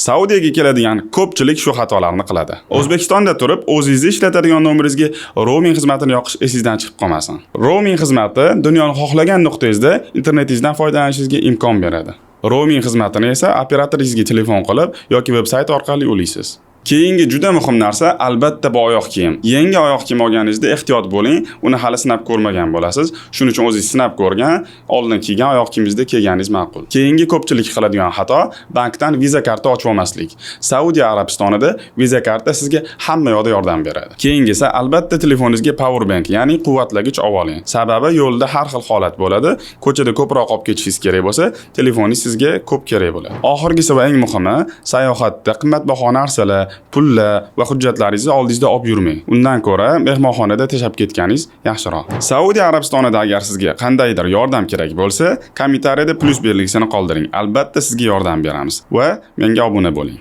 Saudiyaga keladigan ko'pchilik shu xatolarni qiladi. O'zbekistonda turib, o'zingizni ishlatadigan nomeringizga roaming xizmatini yoqish esingizdan chiqib qolmasin. Roaming xizmati dunyoni xohlagan nuqtangizda internetingizdan foydanishingizga imkon beradi. Roaming xizmatini esa operatoringizga telefon qilib yoki veb-sayt orqali ulaysiz. Keyingi juda muhim narsa, albatta, bu oyoq kiyim. Yangi oyoq kiyim olganingizda ehtiyot bo'ling, uni hali sinab ko'rmagan bo'lasiz. Shuning uchun o'zingiz sinab ko'rgan, oldin kiygan oyoq kiyimingizda kiyganingiz ma'qul. Keyingi ko'pchilik qiladigan xato: bankdan Visa karta ochib olmaslik. Saudiya Arabistonida Visa karta sizga hamma yoqda yordam beradi. Keyingisi, albatta, telefoningizga power bank, ya'ni quvvatlagich olib oling. Sababi yo'lda har xil holat bo'ladi. Ko'chada ko'proq olib ketishingiz kerak bo'lsa, telefoningiz sizga ko'p kerak bo'ladi. Oxirgisi va eng muhimi, sayohatda qimmatbaho narsalar, pullar va hujjatlaringizni oldingizda olib yurmang. Undan ko'ra mehmonxonada tashlab ketganingiz yaxshiroq. Saudiya Arabistonida agar sizga qandaydir yordam kerak bo'lsa, kommentariyada plyus belgisini qoldiring. Albatta, sizga yordam beramiz va menga obuna bo'ling.